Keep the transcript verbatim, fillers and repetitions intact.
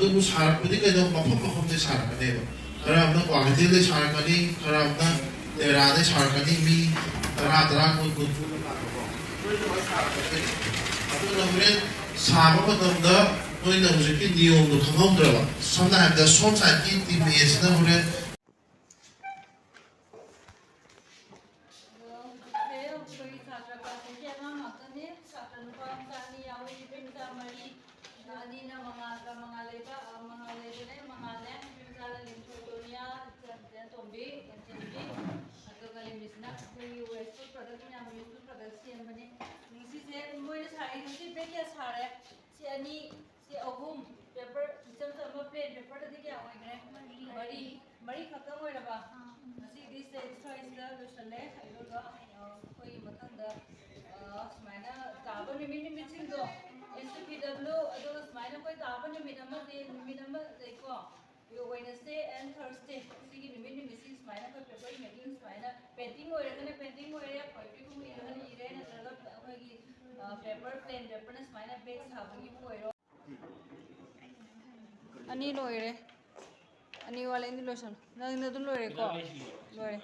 ꯑꯗꯨꯕꯨ ꯁꯥꯔꯛꯄꯗꯤ ꯀꯩꯗꯧ, ꯃꯐꯝ ꯃꯐꯝꯗꯩ ꯁꯥꯔꯛꯀꯅꯦꯕ꯫ ꯈꯔ ꯑꯃꯅ ꯒꯨꯋꯥꯍꯥꯇꯤꯗꯩ ꯁꯥꯔꯛꯀꯅꯤ, ꯈꯔ ꯑꯃꯅ ꯇꯦꯔꯥꯗꯩ ꯁꯥꯔꯛꯀꯅꯤ, ꯃꯤ ꯇꯔꯥ, ꯇꯔꯥ, ꯀꯨꯟ, ꯀꯨꯟ꯫ ꯑꯗꯨꯅ ꯍꯣꯔꯦꯟ ꯁꯥꯕ ꯃꯇꯝꯗ ꯅꯣꯏꯅ ꯍꯧꯖꯤꯛꯀꯤ ꯅꯤꯌꯣꯝꯗꯣ ꯈꯪꯍꯧꯗ꯭ꯔꯕ, ꯁꯝꯅ ꯍꯥꯏꯔꯕꯗ ꯁꯣꯝ ꯁꯥꯏꯠꯀꯤ ꯇꯤꯝ ꯑꯦꯁꯤꯅ ꯍꯣꯔꯦꯟ ꯑꯗꯣ ꯍꯧꯖꯤꯛꯁꯦ ꯑꯩꯈꯣꯏꯒꯤ ꯁꯥꯇ꯭ꯔ ꯀ꯭ꯂꯥꯁ ꯑꯩꯠꯀꯤ ꯑꯉꯥꯡ ꯉꯥꯛꯇꯅꯦ꯫ ꯁꯥꯇ꯭ꯔ ꯅꯨꯄꯥ ꯃꯆꯥ ꯑꯅꯤ ꯌꯥꯎꯏ, ꯅꯨꯄꯤ ꯃꯆꯥ ꯃꯔꯤ꯫ ꯑꯅꯤꯅ ꯃꯉꯥꯜꯒ ꯃꯉꯥꯜ ꯂꯩꯕ, ꯑ, ꯃꯉꯥꯜ ꯂꯩꯕꯅꯦ, ꯃꯉꯥꯜꯅꯦ꯫ ꯅꯨꯄꯤ ꯃꯆꯥꯅ ꯂꯤꯟꯊꯣꯏ ꯇꯣꯅꯤꯌꯥ, ꯏꯆꯟ ꯇꯣꯝꯕꯤ, ꯏꯆꯟ ꯇꯣꯝꯕꯤ꯫ ꯑꯗꯨꯒ ꯂꯤꯃꯤꯁꯤꯅ ꯑꯩꯈꯣꯏꯒꯤ ꯋꯦꯁꯄꯨꯔ ꯄ꯭ꯔꯗꯛ, ꯃꯌꯥꯝ ꯋꯦꯁꯄꯨꯔ ꯄ꯭ꯔꯗꯛ ꯁꯦꯝꯕꯅꯦ꯫ ꯉꯁꯤꯁꯦ ꯃꯣꯏꯅ ꯁꯥꯔꯤ, ꯉꯁꯤ ꯕꯦꯛ ꯀꯌꯥ ꯁꯥꯔꯦ? ꯁꯤ ꯑꯅꯤ, ꯁꯤ ꯑꯍꯨꯝ, ꯄꯦꯄꯔ ꯏꯆꯝ ꯆꯝꯕ ꯄ꯭ꯂꯦꯟ ꯄꯦꯄꯔꯗꯗꯤ ꯀꯌꯥ ꯑꯣꯏꯈ꯭ꯔꯦ? ꯃꯔꯤ꯫ ꯃꯔꯤ ꯈꯛꯇꯪ ꯑꯣꯏꯔꯕ? ꯉꯁꯤꯒꯤꯗꯤ ꯁꯦ ꯁ꯭ꯋꯥꯏꯁꯤꯗ ꯂꯣꯏꯁꯜꯂꯦ꯫ ꯑꯗꯨꯒ, ꯑ, ꯑꯩꯈꯣꯏꯒꯤ ꯃꯊꯪꯗ, ꯑ, ꯁꯨꯃꯥꯏꯅ ꯇꯥꯕ ꯅꯨꯃꯤꯠ ꯅꯨꯃꯤꯠꯁꯤꯡꯗꯣ, ꯑꯦꯁ ꯌꯨ ꯄꯤ ꯗꯕ꯭ꯂꯤꯎ, ꯑꯗꯨꯒ ꯁꯨꯃꯥꯏꯅ ꯑꯩꯈꯣꯏ ꯇꯥꯕ ꯅꯨꯃꯤꯠ ꯑꯃꯗꯤ, ꯅꯨꯃꯤꯠ ꯑꯃ ꯂꯩꯀꯣ, Wednesday and Thursday, ꯁꯤꯒꯤ ꯅꯨꯃꯤꯠ ꯅꯨꯃꯤꯠꯁꯤ ꯁꯨꯃꯥꯏꯅ ꯑꯩꯈꯣꯏ ꯄꯦꯄꯔ ꯏꯃꯦꯖꯤꯡ ꯁꯨꯃꯥꯏꯅ ꯄꯦꯟꯇꯤꯡ ꯑꯣꯏꯔꯒꯅ ꯄꯦꯟꯇꯤꯡ ꯑꯣꯏꯔꯦ, ꯄꯣꯏꯇ꯭ꯔꯤꯒꯨꯝꯕ ꯏꯔꯒꯅ ꯏꯔꯦ, ꯅꯠꯇ꯭ꯔꯒ ꯑꯩꯈꯣꯏꯒꯤ, ꯑ, ꯄꯦꯄꯔ, ꯄ꯭ꯂꯦꯟ ꯄꯦꯄꯔꯅ ꯁꯨꯃꯥꯏꯅ ꯕꯦꯛ ꯁꯥꯕꯒꯤꯕꯨ ꯑꯣꯏꯔꯣ꯫ ꯑꯅꯤ ꯂꯣꯏꯔꯦ꯫ ꯑꯅꯤ ꯋꯥꯠꯂꯦ, ꯑꯅꯤ ꯂꯣꯏꯁꯜꯂꯣ꯫ ꯅꯪ ꯑꯗꯨꯝ ꯂꯣꯏꯔꯦꯀꯣ? ꯂꯣꯏꯔꯦ꯫